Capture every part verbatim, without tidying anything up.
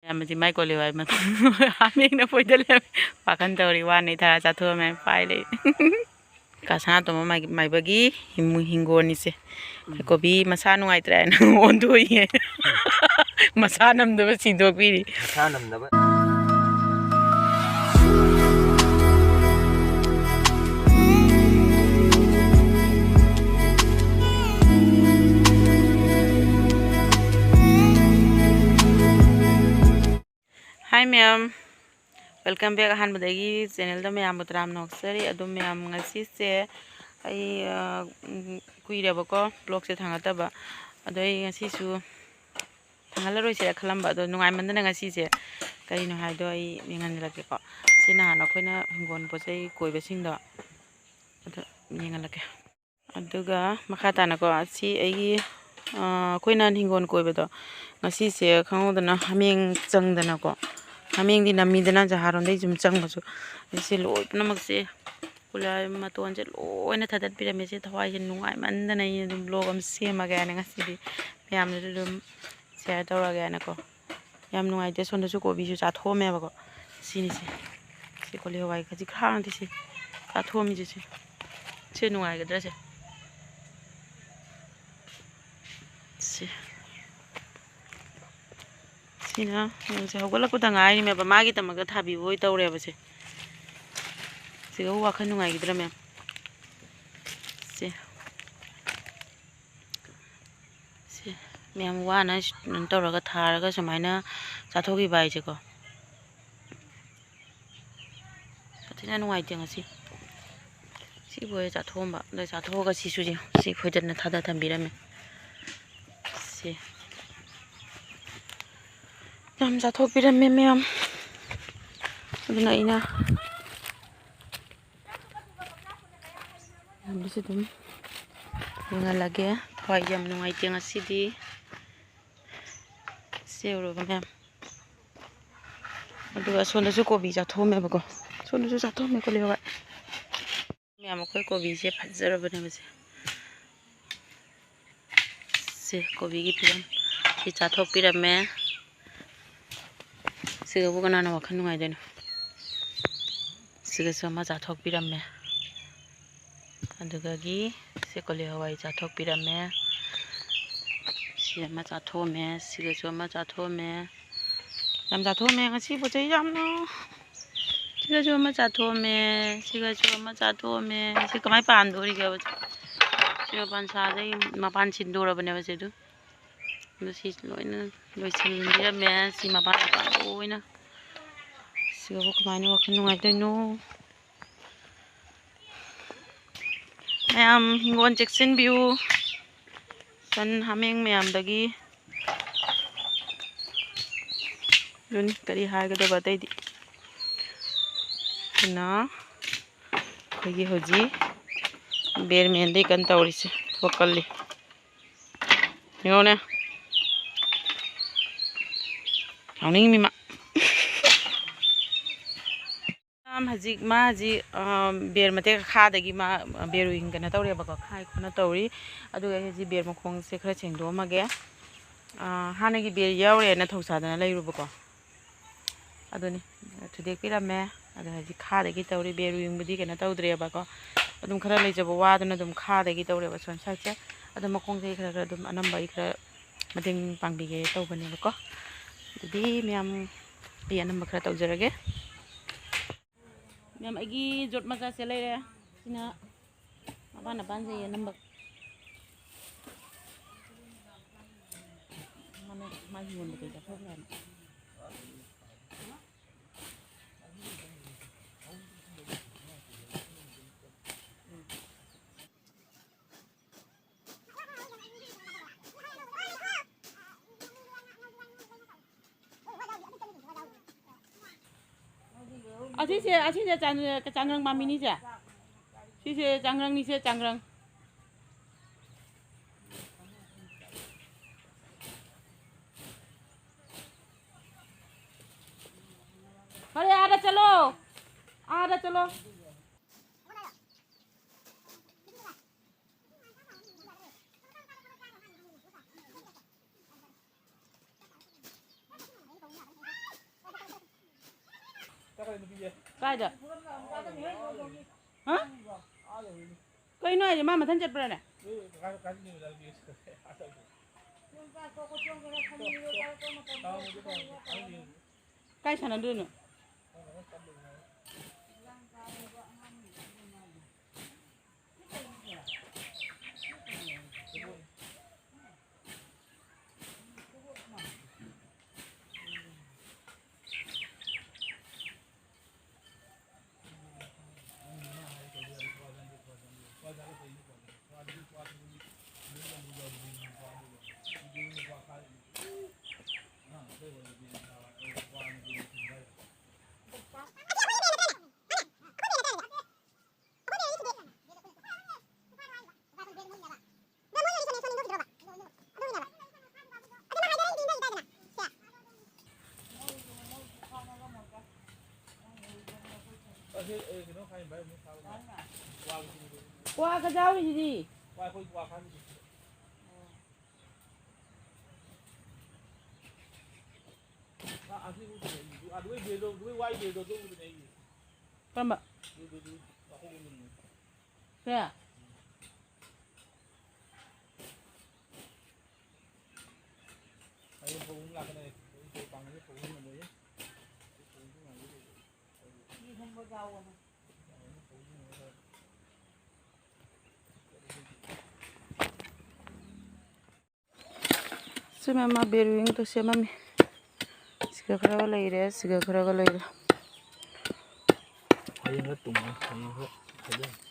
ꯑꯃꯗꯤ ꯃꯥꯏ ꯀꯣꯂꯤ ꯋꯥꯏ ꯃ-, ꯍꯥꯃꯦꯡꯅ ꯐꯣꯏꯗ ꯂꯩꯔꯝꯃꯦ꯫ ꯋꯥꯈꯜ ꯇꯧꯔꯤ ꯋꯥꯅꯤ, ꯊꯔꯥ ꯆꯥꯊꯣꯛꯑꯝꯃꯦ, ꯄꯥꯏ ꯂꯩ꯫ ꯀꯥ ꯁꯅꯥꯇꯣꯝꯕ ꯃꯥꯏ-, ꯃꯥꯏꯕꯒꯤ ꯍꯤꯡ-, ꯍꯤꯡꯒꯣꯜꯅꯤꯁꯦ꯫ ꯀꯣꯕꯤ ꯃꯁꯥ ꯅꯨꯡꯉꯥꯏꯇ꯭ꯔꯦ ꯍꯥꯏꯅ ꯑꯣꯟꯊꯣꯛꯏꯌꯦ꯫ ꯃꯁꯥ ꯅꯝꯗꯕ ꯁꯤꯟꯗꯣꯛꯄꯤꯔꯤ꯫ ꯃꯁꯥ ꯅꯝꯗꯕ꯫ Hi ꯃꯌꯥꯝ, welcome back꯫ ꯑꯍꯥꯟꯕꯗꯒꯤ ꯆꯦꯅꯦꯜꯗ ꯃꯌꯥꯝꯕꯨ ꯇꯔꯥꯝꯅ ꯑꯣꯛꯆꯔꯤ꯫ ꯑꯗꯣ ꯃꯌꯥꯝ, ꯉꯁꯤꯁꯦ ꯑꯩ, ꯑ, ꯎꯝ, ꯀꯨꯏꯔꯦꯕꯀꯣ ꯕ꯭ꯂꯣꯛꯁꯦ ꯊꯥꯡꯒꯠꯇꯕ꯫ ꯑꯗꯣ ꯑꯩ ꯉꯁꯤꯁꯨ ꯊꯥꯡꯒꯠꯂꯔꯣꯏꯁꯤꯔ ꯈꯜꯂꯝꯕ, ꯑꯗꯣ ꯅꯨꯡꯉꯥꯏꯃꯟꯗꯅ ꯉꯁꯤꯁꯦ ꯀꯔꯤꯅꯣ ꯍꯥꯏꯗꯣ ꯑꯩ ꯌꯦꯡꯍꯟꯖꯔꯛꯀꯦꯀꯣ꯫ ꯁꯤ ꯅꯍꯥꯟ ꯑꯩꯈꯣꯏꯅ ꯍꯤꯡꯒꯣꯜ ꯄꯣꯠ ꯆꯩ ꯀꯣꯏꯕꯁꯤꯡꯗꯣ ꯑꯗꯨ ꯌꯦꯡꯍꯜꯂꯛꯀꯦ꯫ ꯑꯗꯨꯒ ꯃꯈꯥ ꯇꯥꯅꯀꯣ, ꯑꯁꯤ ꯑꯩꯒꯤ, ꯑ, ꯑꯩꯈꯣꯏ ꯅꯍꯥꯟ ꯍꯤꯡꯒꯣꯜ ꯀꯣꯏꯕꯗꯣ, ꯉꯁꯤꯁꯦ ꯈꯪꯍꯧꯗꯅ ꯍꯥꯃꯦꯡ ꯆꯪꯗꯅꯀꯣ, ꯍꯥꯃꯦꯡꯗꯤ ꯅꯝꯃꯤꯗꯅ ꯖꯍꯥꯔꯣꯝꯗꯩ ꯁꯨꯝ ꯆꯪꯕꯁꯨ, ꯑꯁꯤ ꯂꯣꯏ ꯄꯨꯝꯅꯃꯛꯁꯦ ꯀꯨꯂꯥ ꯃꯇꯣꯟꯁꯦ ꯂꯣꯏꯅ ꯊꯥꯗꯠꯄꯤꯔꯝꯃꯦ꯫ ꯁꯤ ꯊꯋꯥꯏꯁꯦ ꯅꯨꯡꯉꯥꯏꯃꯟꯗꯅ ꯑꯩꯅ ꯑꯗꯨꯝ ꯕ꯭ꯂꯣꯛ ꯑꯃ ꯁꯦꯝꯃꯒꯦ ꯍꯥꯏꯅ ꯉꯁꯤꯗꯤ ꯃꯌꯥꯝꯗꯁꯨ ꯑꯗꯨꯝ ꯁꯤꯌꯥꯔ ꯇꯧꯔꯒꯦ ꯍꯥꯏꯅꯀꯣ꯫ ꯌꯥꯝ ꯅꯨꯡꯉꯥꯏꯇꯦ꯫ ꯁꯣꯝꯗꯁꯨ ꯀꯣꯕꯤꯁꯨ ꯆꯥꯊꯣꯛꯑꯝꯃꯦꯕꯀꯣ꯫ ꯁꯤꯅꯤꯁꯦ꯫ ꯁꯤ ꯀꯣꯂꯤ ꯍꯋꯥꯏ ꯈꯖꯤꯛ ꯈꯥꯡꯗꯤ ꯁꯤ ꯆꯥꯊꯣꯛꯑꯝꯃꯤꯁꯦ ꯁꯤ꯫ ꯁꯤ ꯅꯨꯡꯉꯥꯏꯒꯗ꯭ꯔꯥ ꯁꯦ? ꯁꯤ꯫ ꯁꯤꯅ ꯍꯌꯦꯡꯁꯦ ꯍꯧꯒꯠꯂꯛꯄꯗ ꯉꯥꯏꯔꯤꯃꯦꯕ꯫ ꯃꯥꯒꯤꯗꯃꯛꯇ ꯊꯥꯕꯤꯕ ꯑꯣꯏ ꯇꯧꯔꯦꯕ ꯁꯦ꯫ ꯁꯤꯒꯕꯨ ꯋꯥꯈꯜ ꯅꯨꯡꯉꯥꯏꯈꯤꯗ꯭ꯔꯥ ꯃꯌꯥꯝ? ꯁꯦ꯫ ꯁꯤ ꯃꯌꯥꯝ ꯋꯥꯅ ꯇꯧꯔꯒ ꯊꯥꯔꯒ ꯁꯨꯃꯥꯏꯅ ꯆꯥꯊꯣꯛꯈꯤꯕ ꯍꯥꯏꯁꯦꯀꯣ꯫ ꯁꯥꯊꯤꯅ ꯅꯨꯡꯉꯥꯏꯇꯦ ꯉꯁꯤ꯫ ꯁꯤꯕꯨ ꯍꯦꯛ ꯆꯥꯊꯣꯛꯑꯝꯕ꯫ ꯑꯗ ꯆꯥꯊꯣꯛꯑꯒ ꯁꯤꯁꯨ ꯌꯦꯡꯉꯨ꯫ ꯁꯤ ꯐꯣꯏꯗꯠꯅ ꯊꯥꯗ ꯊꯝꯕꯤꯔꯝꯃꯦ꯫ ꯁꯤ ꯌꯥꯝ ꯆꯥꯊꯣꯛꯄꯤꯔꯝꯃꯦ ꯃꯌꯥꯝ꯫ ꯑꯗꯨꯅ ꯑꯩꯅ ꯃꯌꯥꯝꯗꯁꯨ ꯑꯗꯨꯝ ꯌꯦꯡꯍꯜꯂꯒꯦ꯫ ꯊꯋꯥꯏ ꯌꯥꯝ ꯅꯨꯡꯉꯥꯏꯇꯦ ꯉꯁꯤꯗꯤ꯫ ꯁꯦ ꯎꯔꯕ ꯃꯌꯥꯝ꯫ ꯑꯗꯨꯒ ꯑꯁꯣꯝꯗꯁꯨ ꯀꯣꯕꯤ ꯆꯥꯊꯣꯛꯑꯝꯃꯦꯕꯀꯣ꯫ ꯑꯁꯣꯝꯗꯁꯨ ꯆꯥꯊꯣꯛꯑꯝꯃꯦ ꯀꯣꯂꯤ ꯍꯋꯥꯏ꯫ ꯃꯌꯥꯝ ꯑꯩꯈꯣꯏ ꯀꯣꯕꯤꯁꯦ ꯐꯖꯔꯕꯅꯦꯕ ꯁꯦ꯫ ꯁꯦ ꯀꯣꯕꯤꯒꯤ ꯐꯤꯕꯝ꯫ ꯁꯤ ꯆꯥꯊꯣꯛꯄꯤꯔꯝꯃꯦ꯫ ꯁꯤꯒꯕꯨ ꯀꯅꯥꯅ ꯋꯥꯈꯜ ꯅꯨꯡꯉꯥꯏꯗꯣꯏꯅꯣ? ꯁꯤꯒꯁꯨ ꯑꯃ ꯆꯥꯊꯣꯛꯄꯤꯔꯝꯃꯦ꯫ ꯑꯗꯨꯗꯒꯤ ꯁꯤ ꯀꯣꯂꯤ ꯍꯋꯥꯏ ꯆꯥꯊꯣꯛꯄꯤꯔꯝꯃꯦ꯫ ꯁꯤ ꯑꯃ ꯆꯥꯊꯣꯛꯑꯝꯃꯦ, ꯁꯤꯒꯁꯨ ꯑꯃ ꯆꯥꯊꯣꯛꯑꯝꯃꯦ꯫ ꯌꯥꯝ ꯆꯥꯊꯣꯛꯑꯝꯃꯦ ꯉꯁꯤ ꯄꯣꯠ ꯆꯩ ꯌꯥꯝꯅ꯫ ꯁꯤꯒꯁꯨ ꯑꯃ ꯆꯥꯊꯣꯛꯑꯝꯃꯦ, ꯁꯤꯒꯁꯨ ꯑꯃ ꯆꯥꯊꯣꯛꯑꯝꯃꯦ꯫ ꯁꯤ ꯀꯃꯥꯏ ꯄꯥꯟꯗꯣꯔꯤꯒꯦꯕ? ꯁꯤ ꯃꯄꯥꯟ ꯁꯥꯗꯩ ꯃꯄꯥꯟ ꯁꯤꯟꯗꯣꯔꯕꯅꯦꯕ ꯁꯤ ꯑꯗꯨ꯫ ꯑꯗꯨ ꯁꯤ ꯂꯣꯏꯅ ꯂꯣꯏꯁꯤꯟꯕꯤꯔꯝꯃꯦ꯫ ꯁꯤ ꯃꯄꯥꯟ ꯃꯄꯥꯟ ꯂꯣꯏꯅ꯫ ꯁꯤꯒꯕꯨ ꯀꯃꯥꯏꯅ ꯋꯥꯈꯜ ꯅꯨꯡꯉꯥꯏꯗꯣꯏꯅꯣ? ꯃꯌꯥꯝ ꯍꯤꯡꯒꯣꯜ ꯆꯦꯛꯁꯤꯟꯕꯤꯌꯨ꯫ ꯁꯟ ꯍꯥꯃꯦꯡ ꯃꯌꯥꯝꯗꯒꯤ꯫ ꯑꯗꯨꯅꯤ, ꯀꯔꯤ ꯍꯥꯏꯒꯗꯕ ꯑꯇꯩꯗꯤ? ꯑꯗꯨꯅ ꯑꯩꯈꯣꯏꯒꯤ ꯍꯧꯖꯤꯛ ꯕꯦꯔꯃꯦꯟꯗꯩ ꯀꯟꯅ ꯇꯧꯔꯤꯁꯦ, ꯊꯕꯛ ꯀꯜꯂꯤ꯫ ꯌꯦꯡꯉꯣꯅꯦ꯫ ꯁꯥꯎꯅꯤꯡꯉꯤ ꯃꯤ ꯃꯥ꯫ ꯃꯥ ꯍꯧꯖꯤꯛ, ꯃꯥ ꯍꯧꯖꯤꯛ, ꯑ, ꯕꯦꯔ ꯃꯇꯦꯛ ꯈꯥꯗꯒꯤ ꯃꯥ, ꯑ, ꯕꯦꯔ ꯋꯤꯡ ꯀꯩꯅꯣ ꯇꯧꯔꯦꯕꯀꯣ, ꯈꯥꯏ ꯈꯣꯠꯅ ꯇꯧꯔꯤ꯫ ꯑꯗꯨꯒ ꯑꯩ ꯍꯧꯖꯤꯛ ꯕꯦꯔ ꯃꯈꯣꯡꯁꯦ ꯈꯔ ꯁꯦꯡꯗꯣꯛꯑꯝꯃꯒꯦ꯫ ꯑ, ꯍꯥꯟꯅꯒꯤ ꯕꯦꯔ ꯌꯥꯎꯔꯦꯅ ꯊꯧꯁꯥꯗꯅ ꯂꯩꯔꯨꯕꯀꯣ꯫ ꯑꯗꯨꯅꯤ, ꯊꯨꯗꯦꯛꯄꯤꯔꯝꯃꯦ꯫ ꯑꯗꯣ ꯍꯧꯖꯤꯛ ꯈꯥꯗꯒꯤ ꯇꯧꯔꯤ, ꯕꯦꯔ ꯋꯤꯡꯕꯨꯗꯤ ꯀꯩꯅꯣ ꯇꯧꯗ꯭ꯔꯦꯕꯀꯣ꯫ ꯑꯗꯨꯝ ꯈꯔ ꯂꯩꯖꯕ ꯋꯥꯗꯨꯅ ꯑꯗꯨꯝ ꯈꯥꯗꯒꯤ ꯇꯧꯔꯦꯕ ꯁꯣꯝ ꯁꯥꯏꯠꯁꯦ꯫ ꯑꯗꯣ ꯃꯈꯣꯡꯗꯒꯤ ꯈꯔ ꯈꯔ ꯑꯗꯨꯝ ꯑꯅꯝꯕ ꯑꯩ ꯈꯔ ꯃꯇꯦꯡ ꯄꯥꯡꯕꯤꯒꯦ ꯇꯧꯕꯅꯦꯕꯀꯣ꯫ ꯑꯗꯨꯗꯤ ꯃꯌꯥꯝ, ꯑꯩ ꯑꯅꯝꯕ ꯈꯔ ꯇꯧꯖꯔꯒꯦ꯫ ꯃꯌꯥꯝ, ꯑꯩꯒꯤ ꯖꯣꯠ ꯃꯆꯥꯁꯦ ꯂꯩꯔꯦ꯫ ꯁꯤꯅ ꯃꯄꯥꯟ ꯃꯄꯥꯟꯁꯦ ꯑꯅꯝꯕ꯫ ꯃꯥꯅ ꯃꯥꯒꯤ ꯌꯣꯟꯕ ꯀꯩ ꯆꯠꯊꯣꯛꯈ꯭ꯔꯦ ꯍꯥꯏꯅ꯫ ꯑꯁꯤꯁꯦ, ꯑꯁꯤꯁꯦ ꯆꯥꯡ-, ꯆꯥꯡꯒ꯭ꯔꯪ ꯄꯥꯝꯕꯤꯅꯤꯁꯦ꯫ ꯁꯤꯁꯦ ꯆꯥꯡꯒ꯭ꯔꯪꯅꯤꯁꯦ, ꯆꯥꯡꯒ꯭ꯔꯪ꯫ ꯐꯔꯦ, ꯑꯥꯗ ꯆꯠꯂꯣ꯫ ꯑꯥꯗ ꯆꯠꯂꯣ꯫ ꯀꯥꯏꯗ? ꯍꯥ? ꯀꯩꯅꯣ ꯍꯥꯏꯁꯦ? ꯃꯥ ꯃꯊꯟ ꯆꯠꯄ꯭ꯔꯥꯅꯦ? ꯀꯥꯏ ꯁꯥꯟꯅꯗꯣꯏꯅꯣ? ꯀ꯭ꯋꯥꯒ ꯌꯥꯎꯔꯤꯁꯤꯗꯤ꯫ ꯀꯔꯝꯕ? ꯀꯌꯥ? ꯁꯤ ꯃꯃꯥ ꯕꯦꯔꯨꯏꯪꯗꯣ ꯁꯦꯝꯃꯝꯃꯤ꯫ ꯁꯤꯒ ꯈꯔꯒ ꯂꯩꯔꯦ, ꯁꯤꯒ ꯈꯔꯒ ꯂꯩꯔꯦ꯫ ꯍꯌꯦꯡ ꯈꯔ ꯇꯨꯝꯃꯣ, ꯍꯌꯦꯡ ꯈꯔ ꯐꯖꯅ꯫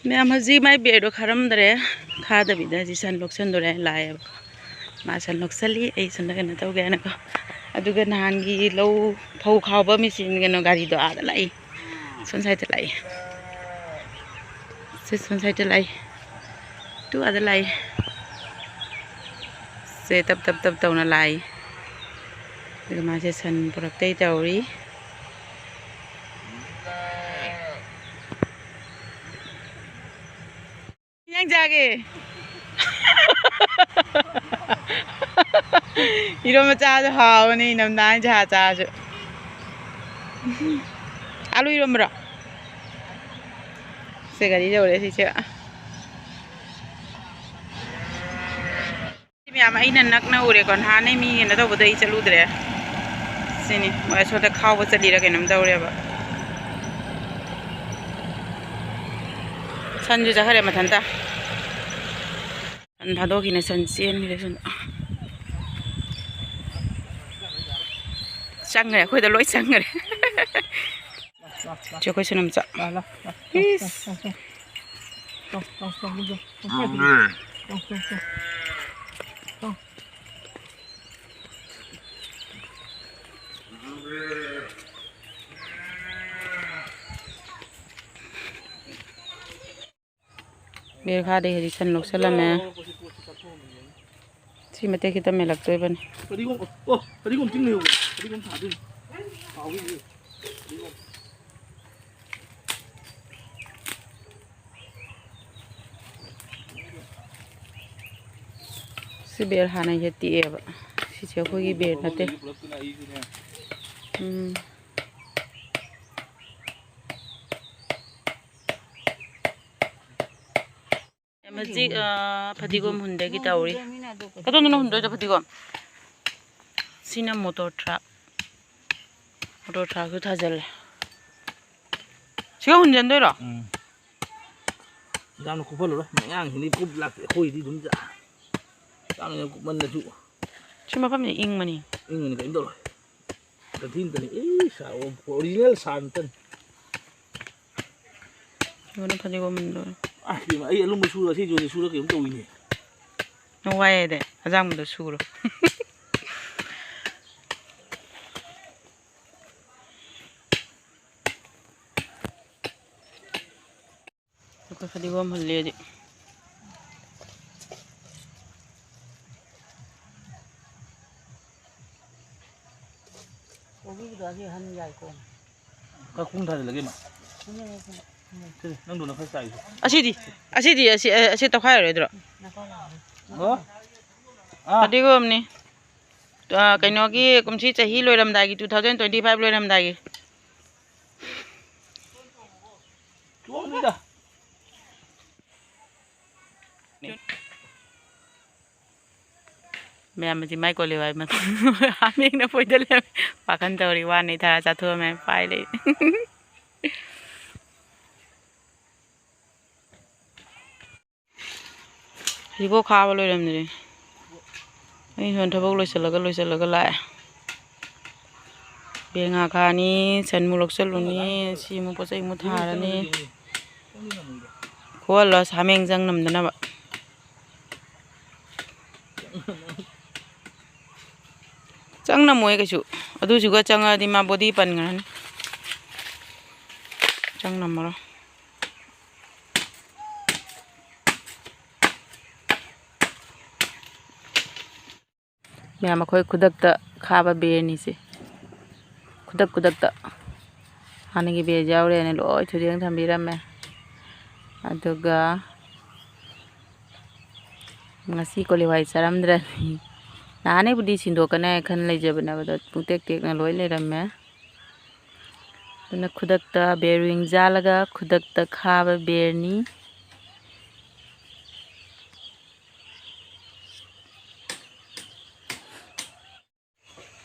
ꯃꯌꯥꯝ ꯍꯧꯖꯤꯛ ꯃꯥꯏ ꯕꯦꯔꯗꯣ ꯈꯥꯔꯝꯗ꯭ꯔꯦ, ꯈꯥꯗꯕꯤꯗ ꯍꯧꯖꯤꯛ ꯁꯟ ꯂꯣꯛꯁꯟꯗꯣꯔꯦ ꯍꯥꯏꯅ ꯂꯥꯛꯑꯦꯕ꯫ ꯃꯥ ꯁꯟ ꯂꯣꯛꯁꯜꯂꯤ, ꯑꯩ ꯁꯣꯝꯗ ꯀꯩꯅꯣ ꯇꯧꯒꯦ ꯍꯥꯏꯅꯀꯣ꯫ ꯑꯗꯨꯒ ꯅꯍꯥꯟꯒꯤ ꯂꯧ ꯐꯧ ꯈꯥꯎꯕ ꯃꯦꯆꯤꯟ ꯀꯩꯅꯣ ꯒꯥꯔꯤꯗꯣ ꯑꯥꯗ ꯂꯥꯛꯏ, ꯁꯣꯝ ꯁꯥꯏꯗꯇ ꯂꯥꯛꯏ, ꯁꯤ ꯁꯣꯝ ꯁꯥꯏꯗꯇ ꯂꯥꯛꯏ꯫ ꯇꯨ ꯑꯥꯗ ꯂꯥꯛꯏ꯫ ꯁꯦ ꯇꯞ ꯇꯞ ꯇꯞ ꯇꯧꯅ ꯂꯥꯛꯏ꯫ ꯑꯗꯨꯒ ꯃꯥꯁꯦ ꯁꯟ ꯄꯨꯔꯛꯇꯩ ꯇꯧꯔꯤ꯫ ꯏꯟꯖꯥꯡ ꯆꯥꯒꯦ꯫ ꯏꯔꯣꯝꯕ ꯆꯥꯁꯨ ꯍꯥꯎꯕꯅꯤ, ꯏꯅꯝꯅ ꯖꯍꯥ ꯆꯥꯁꯨ꯫ ꯑꯥꯂꯨ ꯏꯔꯣꯝꯕꯔꯣ? ꯁꯦ, ꯒꯥꯔꯤ ꯌꯧꯔꯦ ꯁꯤꯁꯦ꯫ ꯁꯤ ꯃꯌꯥꯝ ꯑꯩꯅ ꯅꯛꯅ ꯎꯔꯦꯀꯣ, ꯅꯍꯥꯟꯅꯩ ꯃꯤ ꯀꯩꯅꯣ ꯇꯧꯕꯗꯣ ꯑꯩ ꯆꯠꯂꯨꯗ꯭ꯔꯦ꯫ ꯁꯤꯅꯤ, ꯃꯣꯏ ꯑꯁꯣꯝꯗ ꯈꯥꯎꯕ ꯆꯠꯂꯤꯔ ꯀꯩꯅꯣꯝ ꯇꯧꯔꯦꯕ꯫ ꯁꯟꯁꯨ ꯆꯠꯈ꯭ꯔꯦ ꯃꯊꯟꯇ꯫ ꯁꯟ ꯊꯥꯗꯣꯛꯈꯤꯅꯦ, ꯁꯟ ꯆꯦꯟꯈ꯭ꯔꯦ ꯁꯣꯝꯗ꯫ ꯆꯪꯈ꯭ꯔꯦ, ꯑꯩꯈꯣꯏꯗ ꯂꯣꯏ ꯆꯪꯈ꯭ꯔꯦ꯫ ꯆꯦ, ꯑꯩꯈꯣꯏ ꯁꯅꯝꯆꯥ꯫ ꯏꯁ꯫ ꯕꯦꯔꯈꯥꯗꯩ ꯍꯧꯖꯤꯛ ꯁꯟ ꯂꯧꯁꯜꯂꯝꯃꯦ꯫ ꯁꯤ ꯃꯇꯦꯛ ꯈꯤꯇ ꯃꯦꯜꯂꯛꯇꯣꯏꯕꯅꯤ꯫ ꯐꯗꯤꯒꯣꯝ, ꯑꯣ, ꯐꯗꯤꯒꯣꯝ ꯇꯤꯡ ꯂꯩꯍꯧꯕꯅꯦ꯫ ꯐꯗꯤꯒꯣꯝ ꯊꯥꯗꯣꯏꯅꯤ꯫ ꯍꯥꯎꯕꯒꯤ ꯐꯗꯤꯒꯣꯝ꯫ ꯁꯤ ꯕꯦꯔ ꯍꯥꯟꯅ ꯍꯦꯛ ꯇꯦꯛꯑꯦꯕ꯫ ꯁꯤꯁꯦ ꯑꯩꯈꯣꯏꯒꯤ ꯕꯦꯔ ꯅꯠꯇꯦ꯫ ꯄꯨꯂꯞꯇꯨꯅ ꯑꯩꯁꯨꯅꯦ꯫ ꯎꯝ꯫ ꯍꯧꯖꯤꯛ, ꯑ, ꯐꯗꯤꯒꯣꯝ ꯍꯨꯟꯗꯒꯤ ꯇꯧꯔꯤ꯫ ꯀꯗꯣꯝꯗꯅꯣ ꯍꯨꯟꯗꯣꯏꯗꯣ ꯐꯗꯤꯒꯣꯝ? ꯁꯤꯅ ꯃꯣꯇꯣꯔ ꯊ꯭ꯔꯥꯛ꯫ ꯃꯣꯇꯣꯔ ꯊ꯭ꯔꯥꯛꯁꯨ ꯊꯥꯖꯤꯜꯂꯦ꯫ ꯁꯤꯒ ꯍꯨꯟꯖꯟꯗꯣꯏꯔꯣ? ꯎꯝ꯫ ꯌꯥꯝꯅ ꯀꯨꯞꯍꯜꯂꯨꯔꯣꯏ꯫ ꯃꯌꯥꯡꯁꯤꯗꯤ ꯀꯨꯞ ꯂꯥꯛꯇꯦ꯫ ꯑꯩꯈꯣꯏꯗꯤ ꯑꯗꯨꯝ ꯌꯥ-, ꯌꯥꯝꯅ ꯀꯨꯞꯃꯜꯂꯁꯨ ꯁꯤ ꯃꯐꯝꯁꯦ ꯏꯪꯕꯅꯤ꯫ ꯏꯪꯕꯅꯤ, ꯀꯩꯝ ꯇꯧꯔꯣꯏ꯫ ꯀꯊꯤꯟꯇꯅꯤ꯫ ꯏ, ꯁꯥ-, original ꯁꯥ ꯅꯠꯇꯅꯤ꯫ ꯌꯦꯡꯉꯨꯅꯦ, ꯐꯗꯤꯒꯣꯝ ꯃꯨꯟꯗꯣꯔꯦ꯫ ꯑꯁ, ꯏꯕꯦꯝꯃ, ꯑꯩ ꯑꯂꯨꯝꯕ ꯁꯨꯔ, ꯁꯤ ꯖꯣꯏꯁꯦ ꯁꯨꯔ ꯀꯩꯅꯣꯝ ꯇꯧꯋꯤꯅꯦ꯫ ꯅꯪ ꯋꯥꯏ ꯍꯥꯏꯗꯥꯏ? ꯑꯖꯥꯡꯕꯗꯣ ꯁꯨꯔꯣ꯫ ꯑꯩꯈꯣꯏ ꯐꯗꯤꯒꯣꯝ ꯍꯨꯜꯂꯦ ꯍꯧꯖꯤꯛ꯫ ꯀꯣꯕꯤꯒꯤꯗꯣ ꯑꯁꯤ ꯍꯟ ꯌꯥꯏꯀꯣ꯫ ꯈꯔ ꯈꯣꯡ ꯊꯥꯖꯤꯜꯂꯒꯦ, ꯏꯃꯥ꯫ ꯁꯤ, ꯅꯪꯗꯨꯅ ꯈꯔ ꯆꯥꯏꯁꯦ꯫ ꯑꯁꯤꯗꯤ, ꯑꯁꯤꯗꯤ, ꯑꯁꯤ, ꯑꯁꯤ ꯇꯧꯈꯥꯏꯔꯔꯣꯏꯗ꯭ꯔꯣ? ꯍꯜꯂꯣ? ꯑꯥ꯫ ꯐꯗꯤꯒꯣꯝꯅꯤ꯫ ꯑ, ꯀꯩꯅꯣꯒꯤ ꯀꯨꯝꯁꯤ ꯆꯍꯤ ꯂꯣꯏꯔꯝꯗꯥꯏꯒꯤ, two thousand twenty five ꯂꯣꯏꯔꯝꯗꯥꯏꯒꯤ꯫ ꯃꯌꯥꯝ ꯑꯁꯤ ꯃꯥꯏ ꯀꯣꯜꯂꯤ ꯋꯥꯏ ꯃ-, ꯍꯥꯃꯦꯡꯅ ꯐꯣꯏꯗ ꯂꯩꯔꯝꯃꯦ꯫ ꯄꯥꯈꯟ ꯇꯧꯔꯤ, ꯋꯥꯅ ꯊꯔꯥ ꯆꯥꯊꯣꯛꯑꯝꯃꯦ, ꯄꯥꯏ ꯂꯩ꯫ ꯍꯧꯖꯤꯛꯐꯥꯎ ꯈꯥꯕ ꯂꯣꯏꯔꯝꯗ꯭ꯔꯤ꯫ ꯑꯩ ꯁꯣꯝ ꯊꯕꯛ ꯂꯣꯏꯁꯤꯜꯂꯒ, ꯂꯣꯏꯁꯤꯜꯂꯒ ꯂꯥꯛꯑꯦ꯫ ꯕꯦꯔ ꯉꯥ ꯈꯥꯅꯤ, ꯁꯟ ꯑꯃꯨꯛ ꯂꯧꯁꯤꯜꯂꯨꯅꯤ, ꯁꯤ ꯑꯃꯨꯛ ꯄꯣꯠ ꯆꯩ ꯑꯃꯨꯛ ꯊꯥꯔꯅꯤ꯫ ꯈꯣꯍꯜꯂꯣ, ꯍꯥꯃꯦꯡ ꯆꯪ ꯅꯝꯗꯅꯕ꯫ ꯆꯪ ꯅꯝꯃꯣꯏ ꯀꯩꯁꯨ꯫ ꯑꯗꯨꯁꯤꯒ ꯆꯪꯉꯛꯑꯗꯤ ꯃꯥ ꯕꯣꯗꯤ ꯄꯟꯈ꯭ꯔꯅꯤ꯫ ꯆꯪ ꯅꯝꯃꯔꯣꯏ꯫ ꯃꯌꯥꯝ, ꯑꯩꯈꯣꯏ ꯈꯨꯗꯛꯇ ꯈꯥꯕ ꯕꯦꯔꯅꯤꯁꯦ꯫ ꯈꯨꯗꯛ ꯈꯨꯗꯛꯇ꯫ ꯍꯥꯟꯅꯒꯤ ꯕꯦꯔ ꯌꯥꯎꯔꯦꯅ ꯂꯣꯏ ꯊꯨꯗꯦꯡ ꯊꯝꯕꯤꯔꯝꯃꯦ꯫ ꯑꯗꯨꯒ ꯉꯁꯤ ꯀꯣꯂꯤ ꯍꯋꯥꯏ ꯆꯥꯔꯝꯗ꯭ꯔꯅꯤ꯫ ꯅꯍꯥꯟꯅꯩꯕꯨꯗꯤ ꯁꯤꯟꯗꯣꯛꯀꯅꯤ ꯍꯥꯏꯅ ꯈꯟ ꯂꯩꯖꯕꯅꯦꯕ, ꯑꯗꯣ ꯄꯨꯡꯇꯦꯛ ꯇꯦꯛꯅ ꯂꯣꯏ ꯂꯩꯔꯝꯃꯦ꯫ ꯑꯗꯨꯅ ꯈꯨꯗꯛꯇ ꯕꯦꯔ ꯋꯤꯡ ꯖꯥꯜꯂꯒ ꯈꯨꯗꯛꯇ ꯈꯥꯕ ꯕꯦꯔꯅꯤ꯫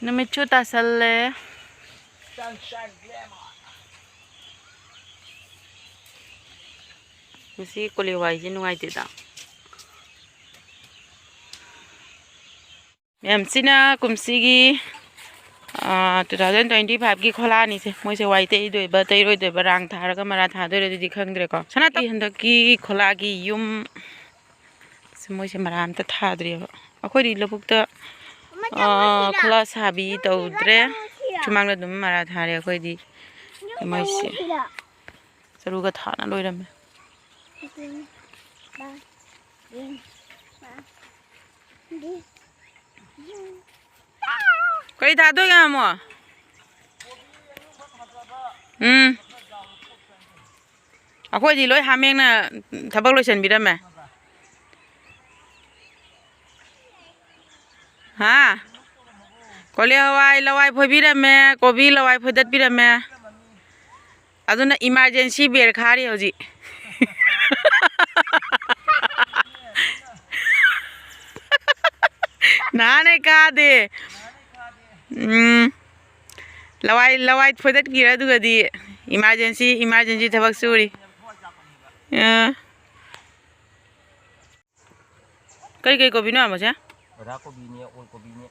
ꯅꯨꯃꯤꯠꯁꯨ ꯇꯥꯁꯜꯂꯦ꯫ ꯉꯁꯤ ꯀꯣꯂꯤ ꯍꯋꯥꯏꯁꯦ ꯅꯨꯡꯉꯥꯏꯇꯦꯗ꯫ ꯃꯌꯥꯝꯁꯤꯅ ꯀꯨꯝꯁꯤꯒꯤ, ꯑꯥ, two thousand twenty five ꯀꯤ ꯈꯣꯂꯥꯅꯤꯁꯦ꯫ ꯃꯣꯏꯁꯦ ꯋꯥꯏ ꯇꯩꯗꯣꯏꯕ, ꯇꯩꯔꯣꯏꯗꯣꯏꯕ, ꯔꯥꯡ ꯊꯥꯔꯒ ꯃꯔꯥ ꯊꯥꯗꯣꯏꯔ ꯑꯗꯨꯗꯤ ꯈꯪꯗ꯭ꯔꯦꯀꯣ꯫ ꯁꯅꯥꯇꯣꯝꯕꯤ ꯍꯟꯗꯛꯀꯤ ꯈꯣꯂꯥꯒꯤ ꯌꯨꯝ ꯁꯤ ꯃꯣꯏꯁꯦ ꯃꯔꯥ ꯑꯝꯇ ꯊꯥꯗ꯭ꯔꯤꯑꯕ꯫ ꯑꯩꯈꯣꯏꯗꯤ ꯂꯧꯕꯨꯛꯇ, ꯑꯥ, ꯈꯣꯂꯥ ꯁꯥꯕꯤ ꯇꯧꯗ꯭ꯔꯦ꯫ ꯁꯨꯃꯥꯡꯗ ꯑꯗꯨꯝ ꯃꯔꯥ ꯊꯥꯔꯦ ꯑꯩꯈꯣꯏꯗꯤ꯫ ꯃꯣꯏꯁꯦ ꯆꯔꯨꯒ ꯊꯥꯅ ꯂꯣꯏꯔꯝꯃꯦ꯫ ꯀꯔꯤ ꯊꯥꯗꯣꯏꯅꯣ, ꯃꯃꯣ? ꯎꯝ꯫ ꯑꯩꯈꯣꯏꯗꯤ ꯂꯣꯏ ꯍꯥꯃꯦꯡꯅ ꯊꯕꯛ ꯂꯣꯏꯁꯤꯟꯕꯤꯔꯝꯃꯦ꯫ ꯍꯥ? ꯀꯣꯂꯤ ꯍꯋꯥꯏ, ꯂꯋꯥꯏ ꯐꯣꯏꯕꯤꯔꯝꯃꯦ, ꯀꯣꯕꯤ ꯂꯋꯥꯏ ꯐꯣꯏꯗꯠꯄꯤꯔꯝꯃꯦ꯫ ꯑꯗꯨꯅ emergency ꯕꯦꯔ ꯈꯥꯔꯤ ꯍꯧꯖꯤꯛ꯫ ꯅꯍꯥꯟꯅꯦ ꯀꯥꯗꯦ꯫ ꯎꯝ꯫ ꯂꯋꯥꯏ, ꯂꯋꯥꯏ ꯐꯣꯏꯗꯠꯄꯤꯔ ꯑꯗꯨꯒꯗꯤ emergency, emergency ꯊꯕꯛ ꯁꯨꯔꯤ꯫ ꯑ꯫ ꯀꯔꯤ ꯀꯔꯤ ꯀꯣꯕꯤꯅꯣ ꯌꯥꯝꯕꯁꯦ? ꯕꯗꯥ ꯀꯣꯕꯤꯅꯦ, ꯑꯣꯜ ꯀꯣꯕꯤꯅꯦ꯫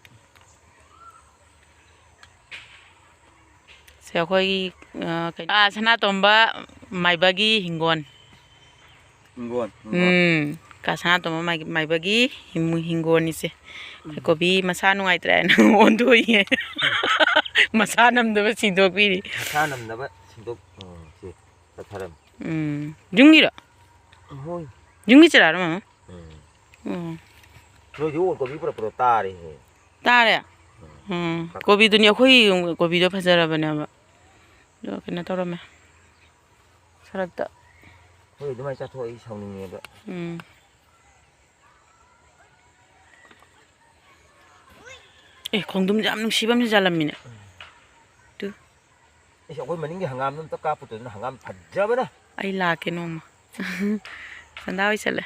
ꯁꯦ ꯑꯩꯈꯣꯏꯒꯤ, ꯑ, ꯀꯩꯅꯣ, ꯑꯥ, ꯁꯅꯥꯇꯣꯝꯕ ꯃꯥꯏꯕꯒꯤ ꯍꯤꯡꯒꯣꯜ꯫ ꯍꯤꯡꯒꯣꯜ, ꯍꯤꯡꯒꯣꯜ꯫ ꯎꯝ, ꯀꯥ ꯁꯅꯥꯇꯣꯝꯕ ꯃꯥꯏ-, ꯃꯥꯏꯕꯒꯤ ꯍꯤꯡ-, ꯍꯤꯡꯒꯣꯜꯅꯤꯁꯦ꯫ ꯎꯝ꯫ ꯀꯣꯕꯤ ꯃꯁꯥ ꯅꯨꯡꯉꯥꯏꯇ꯭ꯔꯦ ꯍꯥꯏꯅ ꯑꯣꯟꯊꯣꯛꯏꯌꯦ꯫ ꯃꯁꯥ ꯅꯝꯗꯕ ꯁꯤꯟꯗꯣꯛꯄꯤꯔꯤ꯫ ꯃꯁꯥ ꯅꯝꯗꯕ ꯁꯤꯟꯗꯣꯛ-, ꯎꯝ, ꯁꯤ ꯆꯠꯊꯔꯝꯃꯤ꯫ ꯎꯝ, ꯌꯨꯝꯒꯤꯔꯣ? ꯍꯣꯏ꯫ ꯌꯨꯝꯒꯤ ꯆꯔꯥꯔꯣ, ꯃꯃꯥ? ꯎꯝ꯫ ꯎꯝ꯫ ꯅꯣꯏꯗꯤ ꯑꯣꯜ ꯀꯣꯕꯤ ꯄꯨꯔꯛꯄꯗꯣ ꯇꯥꯔꯦꯍꯦ꯫ ꯇꯥꯔꯦ? ꯎꯝ꯫ ꯎꯝ꯫ ꯀꯣꯕꯤꯗꯨꯅꯤ, ꯑꯩꯈꯣꯏ ꯀꯣꯕꯤꯗꯣ ꯐꯖꯔꯕꯅꯦꯕ꯫ ꯑꯗꯣ ꯀꯩꯅꯣ ꯇꯧꯔꯝꯃꯦ꯫ ꯁꯔꯛꯇ꯫ ꯍꯣꯏ, ꯑꯗꯨꯃꯥꯏꯅ ꯆꯥꯊꯣꯛ, ꯑꯩ ꯁꯥꯎꯅꯤꯡꯉꯦꯕ꯫ ꯎꯝ꯫ ꯑꯦ, ꯈꯣꯡꯗ꯭ꯔꯨꯝꯁꯦ ꯌꯥꯝ ꯅꯨꯡꯁꯤꯕ ꯑꯃꯁꯨ ꯆꯥꯜꯂꯝꯃꯤꯅꯦ꯫ ꯎꯝ꯫ ꯇꯨ꯫ ꯑꯩꯁ, ꯑꯩꯈꯣꯏ ꯃꯅꯤꯡꯒꯤ ꯍꯪꯒꯥꯝꯗꯣ ꯑꯝꯇ ꯀꯥꯞꯄꯨ ꯇꯧꯗꯅ, ꯍꯪꯒꯥꯝ ꯐꯖꯕꯅ꯫ ꯑꯩ ꯂꯥꯛꯀꯦ ꯅꯣꯡꯃ꯫ ꯆꯟꯗꯥ ꯍꯣꯏ ꯆꯠꯂꯦ꯫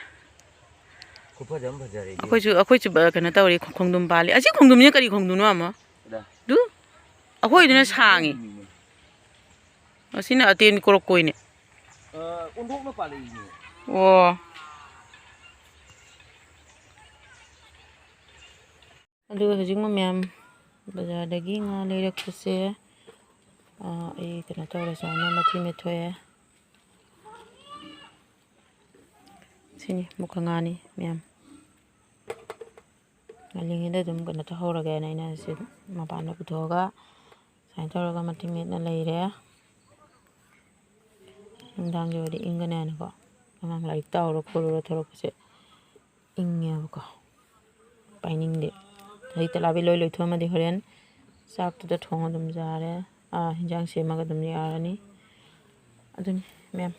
ꯈꯨꯐꯖ ꯑꯃ ꯐꯖꯔꯦ ꯏꯕꯦꯝꯃ꯫ ꯑꯩꯈꯣꯏꯁꯨ, ꯑꯩꯈꯣꯏꯁꯨ ꯕ-, ꯀꯩꯅꯣ ꯇꯧꯔꯤ, ꯈꯣꯡꯗ꯭ꯔꯨꯝ ꯄꯥꯜꯂꯤ꯫ ꯑꯁꯤ ꯈꯣꯡꯗ꯭ꯔꯨꯝꯁꯤꯅ ꯀꯔꯤ ꯈꯣꯡꯗ꯭ꯔꯨꯝꯅꯣ, ꯑꯃ? ꯑꯗ꯫ ꯗꯨ? ꯑꯩꯈꯣꯏꯗꯨꯅ ꯁꯥꯡꯉꯤ꯫ ꯎꯝ꯫ ꯑꯁꯤꯅ ꯑꯇꯦꯟ ꯀꯣꯔꯣꯀꯣꯏꯅꯦ꯫ ꯑ, ꯑꯣꯟꯊꯣꯛꯅ ꯄꯥꯜꯂꯛꯏꯅꯦ꯫ ꯑꯣ꯫ ꯑꯗꯨꯒ ꯍꯧꯖꯤꯛ ꯃꯌꯥꯝ ꯕꯖꯥꯔꯗꯒꯤ ꯉꯥ ꯂꯩꯔꯛꯄꯁꯦ, ꯑ, ꯑꯩ ꯀꯩꯅꯣ ꯇꯧꯔꯦ, ꯁꯨꯃꯥꯏꯅ ꯃꯊꯤ ꯃꯦꯠꯊꯣꯛꯑꯦ꯫ ꯁꯤꯅꯤ ꯃꯨꯀ ꯉꯥꯅꯤ ꯃꯌꯥꯝ꯫ ꯉꯜꯂꯤꯉꯩꯗ ꯑꯗꯨꯝ ꯀꯩꯅꯣ ꯇꯧꯍꯧꯔꯒꯦꯅ ꯑꯩꯅ ꯁꯤ ꯃꯄꯥꯟꯗ ꯄꯨꯊꯣꯛꯑꯒ ꯁꯨꯃꯥꯏꯅ ꯇꯧꯔꯒ ꯃꯇꯤꯡ ꯃꯦꯠꯅ ꯂꯩꯔꯦ꯫ ꯅꯨꯡꯗꯥꯡꯒꯤ ꯑꯣꯏꯔꯗꯤ ꯏꯪꯒꯅꯤ ꯍꯥꯏꯅꯀꯣ꯫ ꯑꯉꯥꯡ ꯂꯥꯏꯔꯤꯛ ꯇꯥꯛꯎꯔ ꯈꯣꯠꯂꯨꯔ ꯊꯣꯔꯛꯄꯁꯦ ꯏꯪꯉꯦꯕꯀꯣ꯫ ꯄꯥꯏꯅꯤꯡꯗꯦ꯫ ꯍꯧꯖꯤꯛꯇ ꯂꯥꯕꯤ ꯂꯣꯏ ꯂꯣꯏꯊꯣꯛꯑꯝꯃꯗꯤ ꯍꯣꯔꯦꯟ ꯆꯥꯛꯇꯨꯗ ꯊꯣꯡꯉ ꯑꯗꯨꯝ ꯌꯥꯔꯦ꯫ ꯑꯥ, ꯍꯤꯟꯖꯥꯡ ꯁꯦꯝꯃꯒ ꯑꯗꯨꯝ ꯌꯥꯔꯅꯤ꯫ ꯑꯗꯨꯅꯤ ꯃꯌꯥꯝ꯫